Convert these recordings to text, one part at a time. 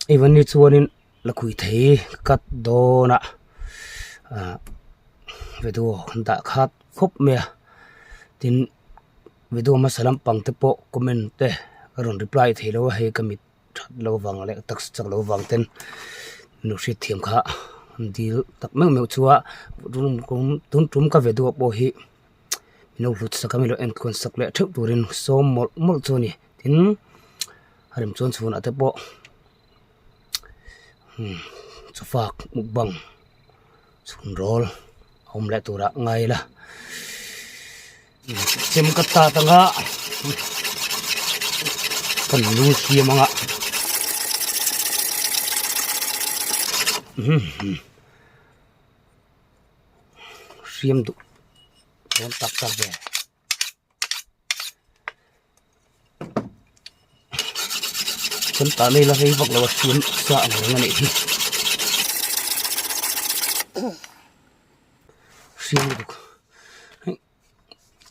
Hei van ni chuanin la khui thei cut dawn a ah video an dah khat khawp mai a tin video hmasa lampang te pawh comment te ka rawn reply thei lo a hei ka mit that lo vang leh taksa chak lo vang ten nu hriat thiam kha an dil tak meuh meuh chu a tun tum ka video pawh hi min lo hlut sak a min lo enkawl sak leh theuh turin sawm mawlh mawlh chu a ni tin a rem chuan chhunah te pawh chawfak mukbang chhun rawl a awm leh turah ngai ila chem ka tat anga kan lu siam anga hriam duh dawn tak tak ve. Kan tah nei la rei vak lo a hriam sa ang reng a nih hi. Hriam lutuk. Hei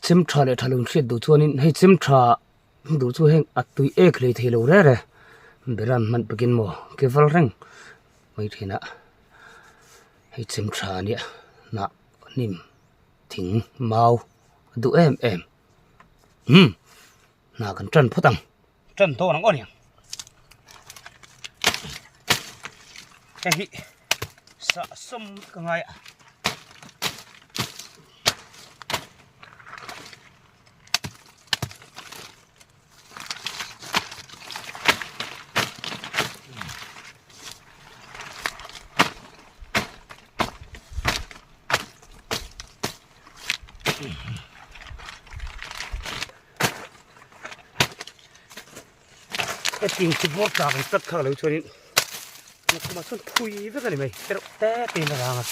chem tha leh tha lo in hriat duh chuanin hei chem tha duh chu heng a tui ek hlei thei lo rere beran hman pakin maw keval reng mai thin a hei chem tha a nia hnah hnim thing mau a duh em em umm hna kan tan phawt ang tan dawn ang aw niang hei hi sah sawm ka ngai a. Hetiang chi bawr tlak ang tlat kha lo chuanin nakhumah chuan phui vek a ni mai tereuh te te in a rang a.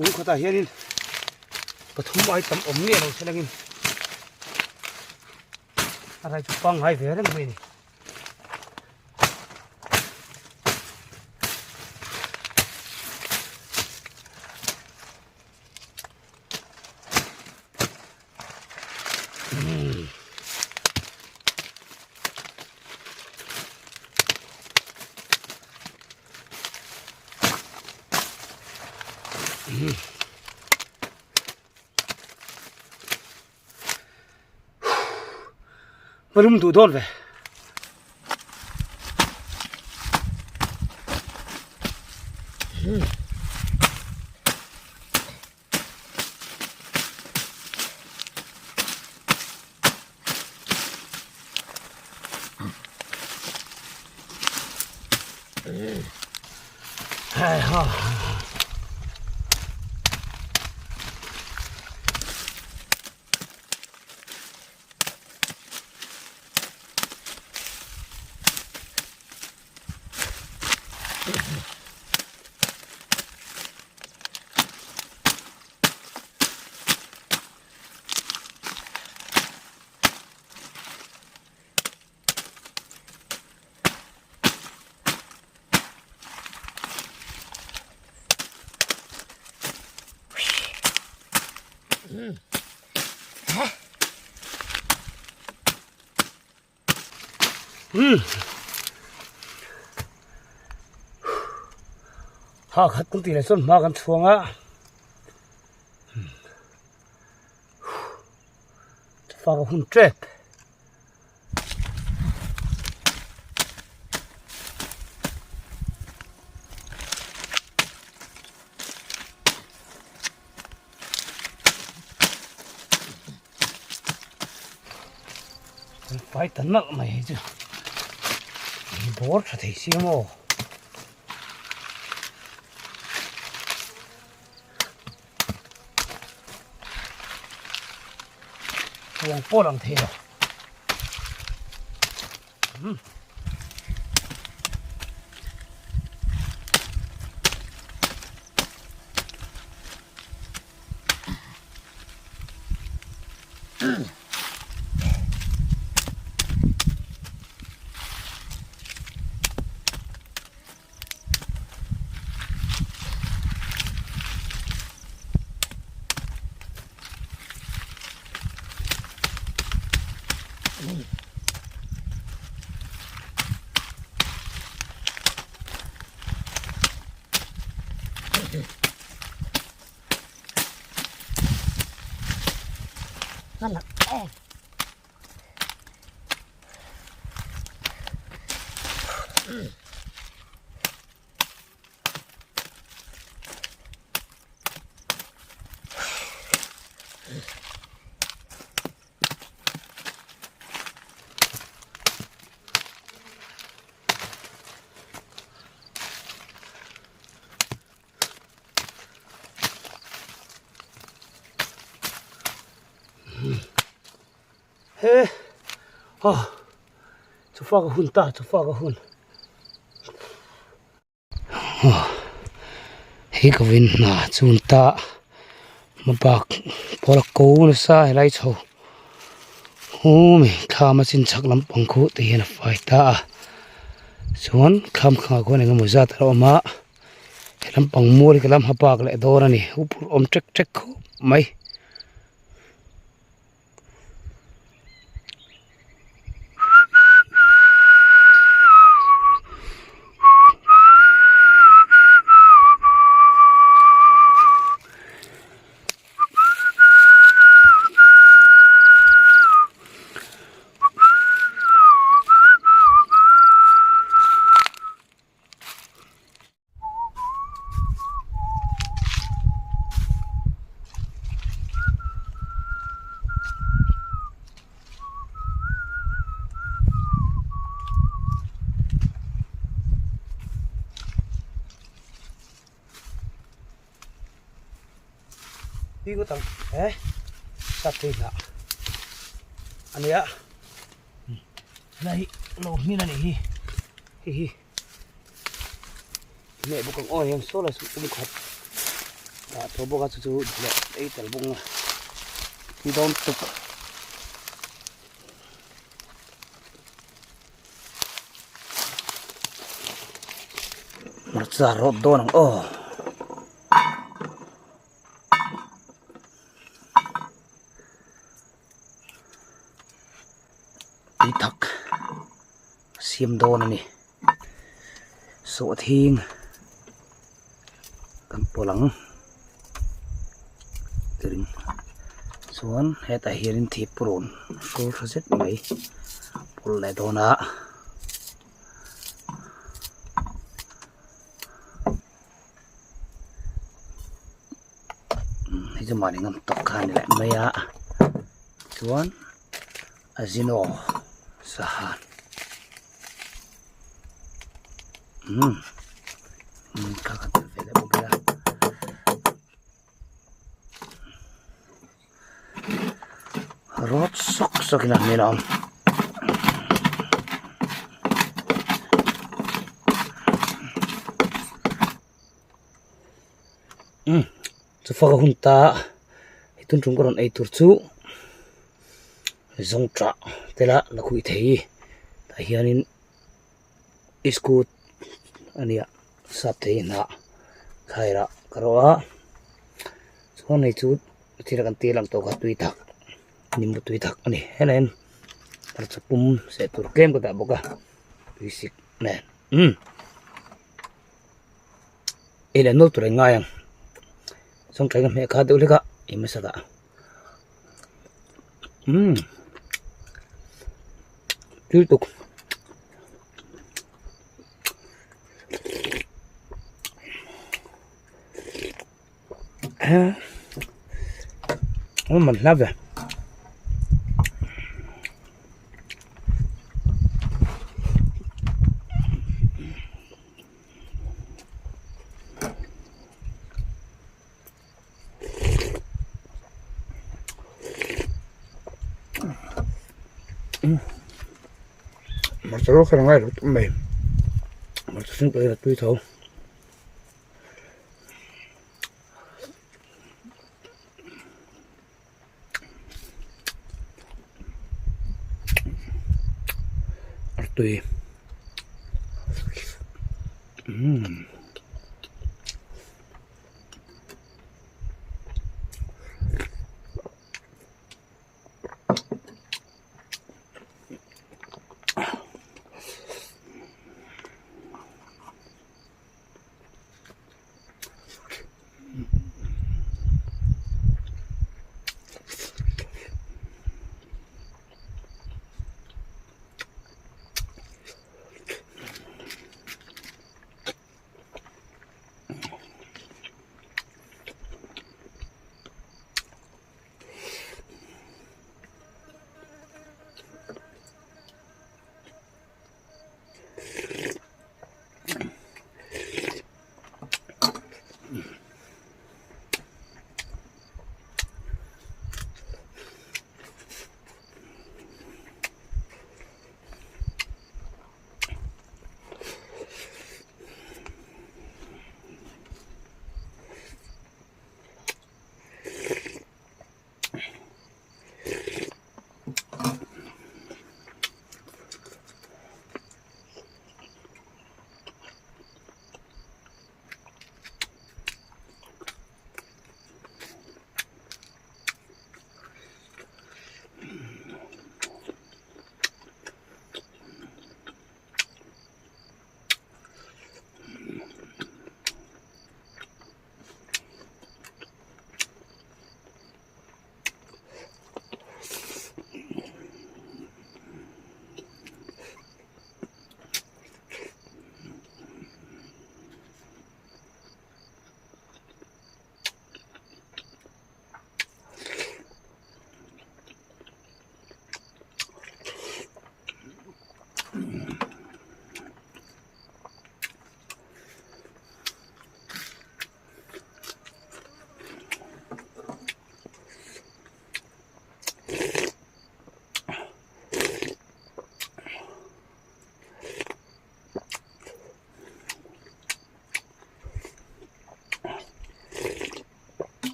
Kung khatah hianin pathum ai tam awm miah lo se langin a rai chu pangngai ve reng mai a ni. Va lum duh dawn ve. Hei ha. Ha khat kan tih leh chuan hma kan chhuang a fa ka hun tep. Fai ta nalh mai hei chu bawr tha thei si a maw. Tuang pawh lang thei lo. He aw chawfa ka hun ta chawfa ka hun aw hei ka vin hna chun ta hmabak pawl a ko nasa helai chho humi thlam a chin chhak lampang khu te hian a fai ta a chuan thlam khangah khuan engemaw zat a lo awm a. He lampang mual hi ka lam hmabak leh dawn a ni upur awm ṭek ṭek khawp mai. Pi ngawt ang e sap thei hnah a nia helai hi lo hmin a nih hi hei hi. Hmeh bawk ang aw hian saw lai saw tum khat dah tawh bawk a chu chu leh ei tel bawk ang a tui dawn tuk hmarcha rawt dawn ang aw. Tui thak siam dawn a ni sawhthing kan pawlh ang tiring chuan hetah hianin thipurun kawr tha zet mai pawlh leh dawn a. Hei chu mahni ngam tawk kha a ni leh mai a chuan azino sahan umm kha kha tel ve leh bawk ila rawt sawk sawk in a hmel a awm. Umm chawfa ka hun ta hei tun tum ka rawn ei tur chu zawngṭah te lah la khuih thei tah hianin iskut a nia sap thei hnah thlairah ka rawh a chuan hei chu thil kan tih lang tawh kha tui thak nimbu tui thak a ni helai hian hmarcha pum seh tur tlem ka dah bawk a tui sik nen umm. Ei leh nawlh tur an ngai ang sawngtai ka hmeh kha deuh hlek a ei hmasa dah umm tui tuk a man hla ve. Hmarcha rawng khan a ngai lo tawp mai hmarcha hring pawh hian a tui tho. Artui umm.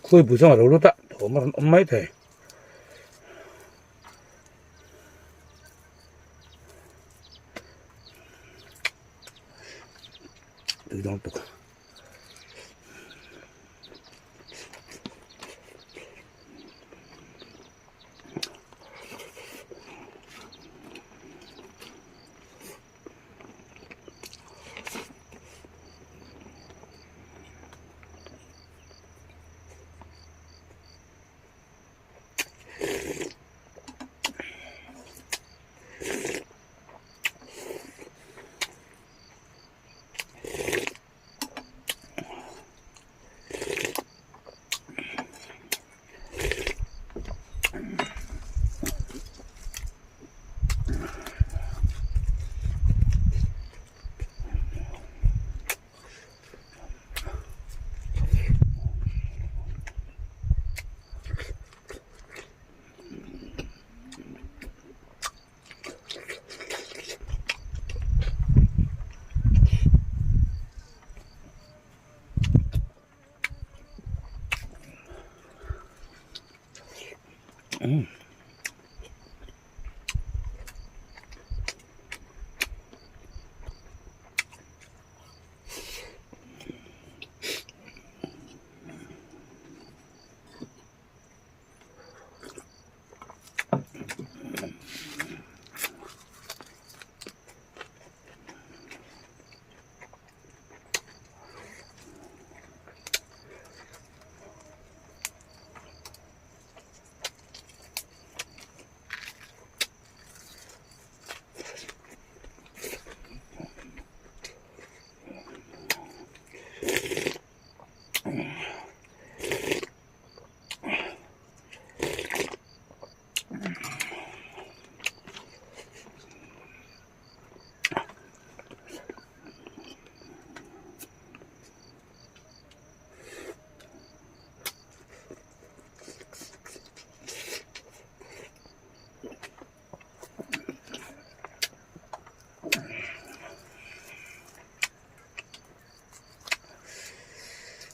Khawi bu zawng a lo lut a thawm a rawn awm mai thei. Tui dawn tuk.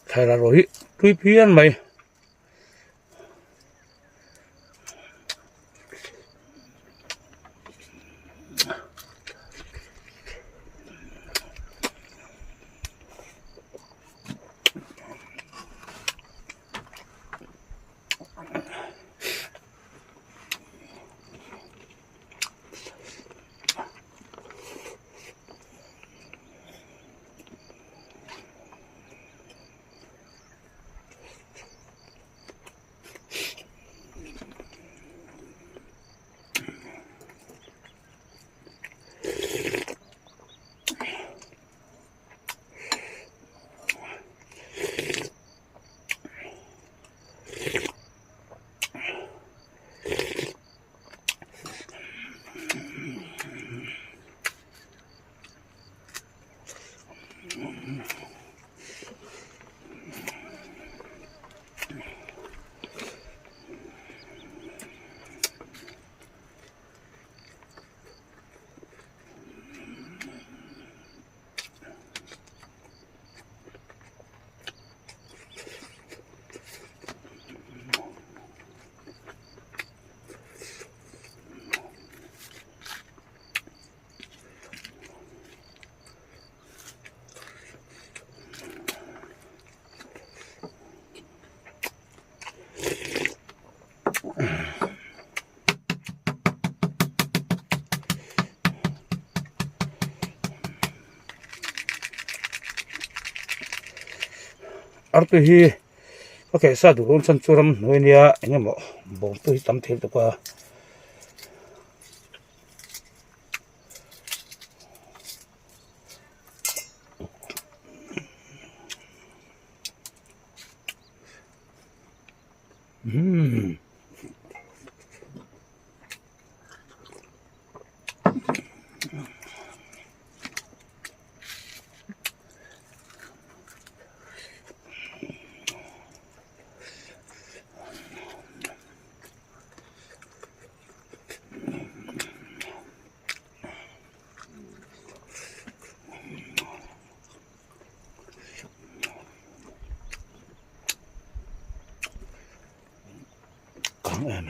Thlairah rawh hi tui phian mai. Artui hi ka kehsa duh dawn chhan chu ramhnuai ania eng emaw bawm te hi tam thei lutuk a. Umm. Kang em.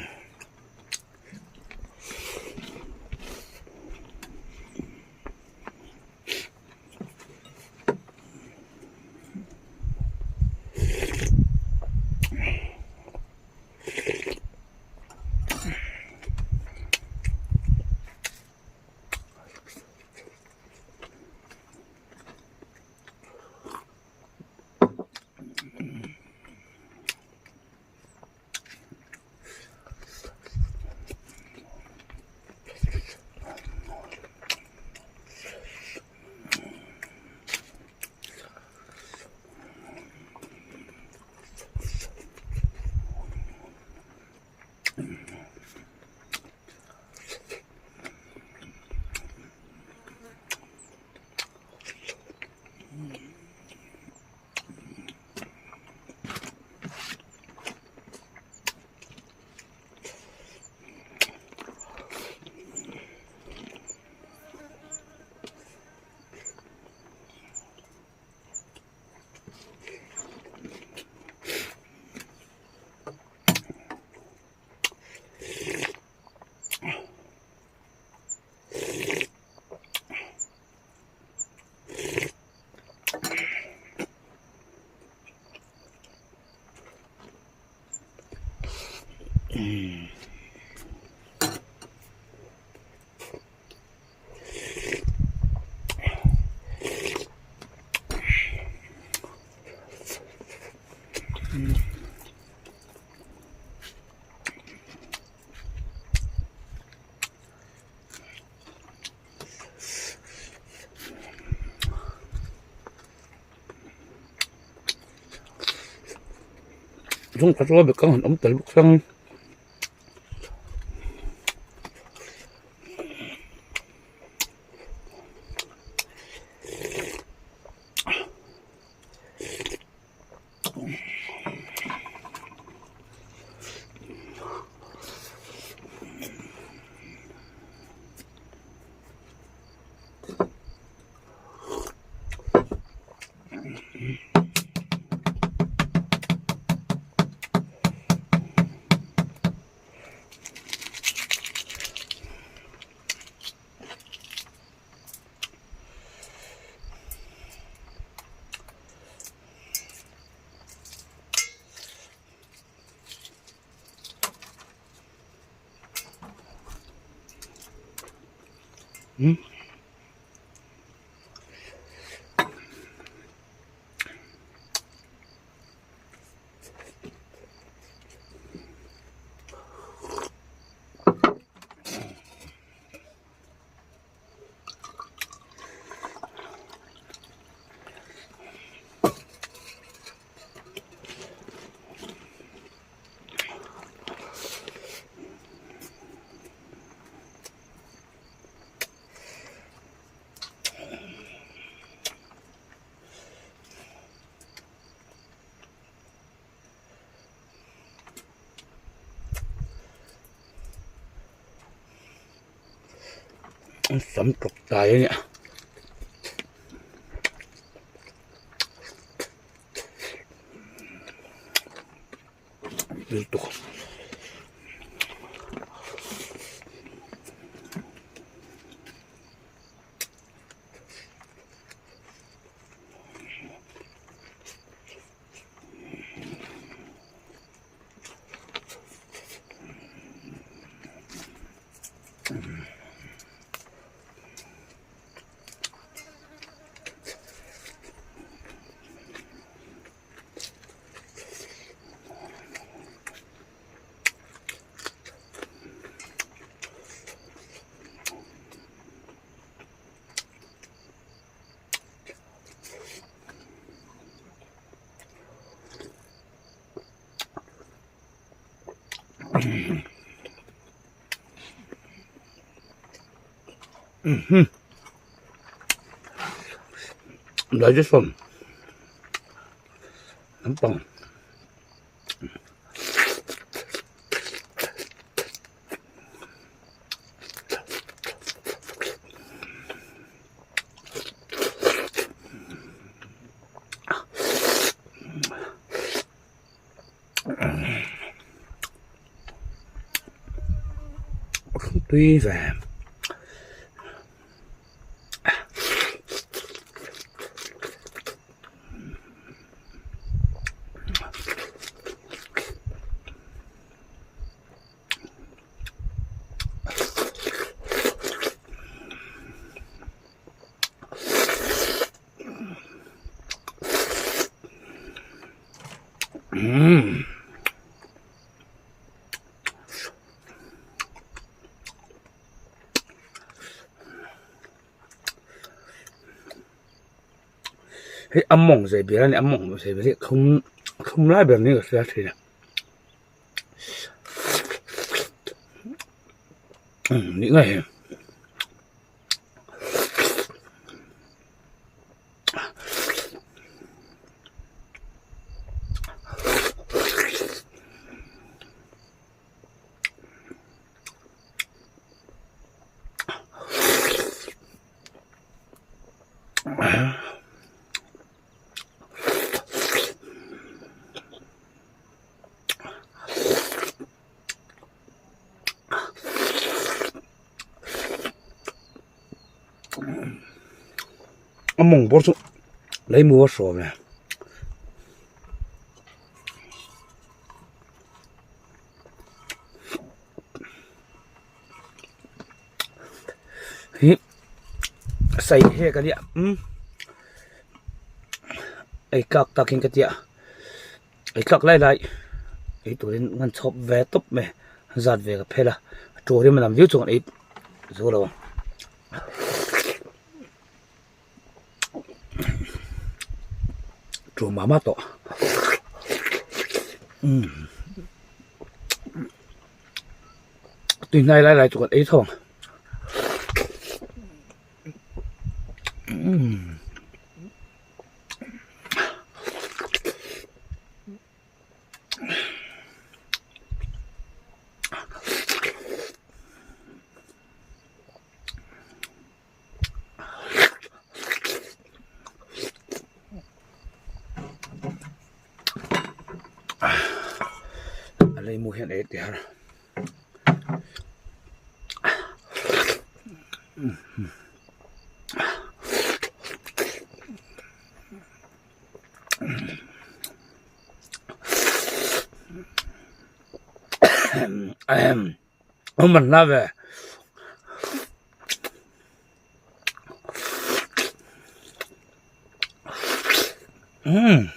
Zung khat rual bekang han awm tel bawk sang. Umm. Sam tawk tai a nia. Lutuk. Digestion lampang tui ve. Umm. Hei a mawng zei ber a ni a mawng zei ber hi a thlum a thlum lai ber niin ka hria thin a umm nih ngei. A mawng bawr chu lei mu a hrawm e. Hi sai hek a nia umm ei tlak takin ka tia ei tlak lai lai ei turin ngan chhawp ve tawp mai zat ve ka phel a a tur hi malam viau chuan ei zo lo ang. Tur mah mah tawh umm tui hnai lai lai chu kan ei tho ang umm. A lei mu hian ei tih har a man hla ve. Umm.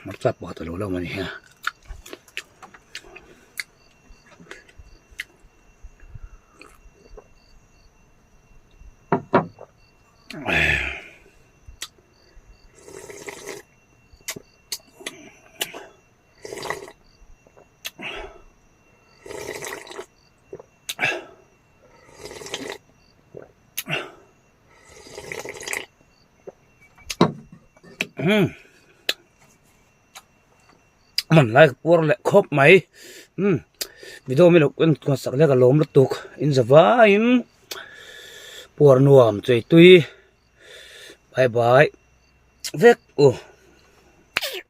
Hmarcha pakhat a lo lang a ni a. Umm man lai ka puar leh khawp mai umm video mi lo en sak leh ka lawm lutuk in za vaiin puar nuam chei tui bye bye vek u.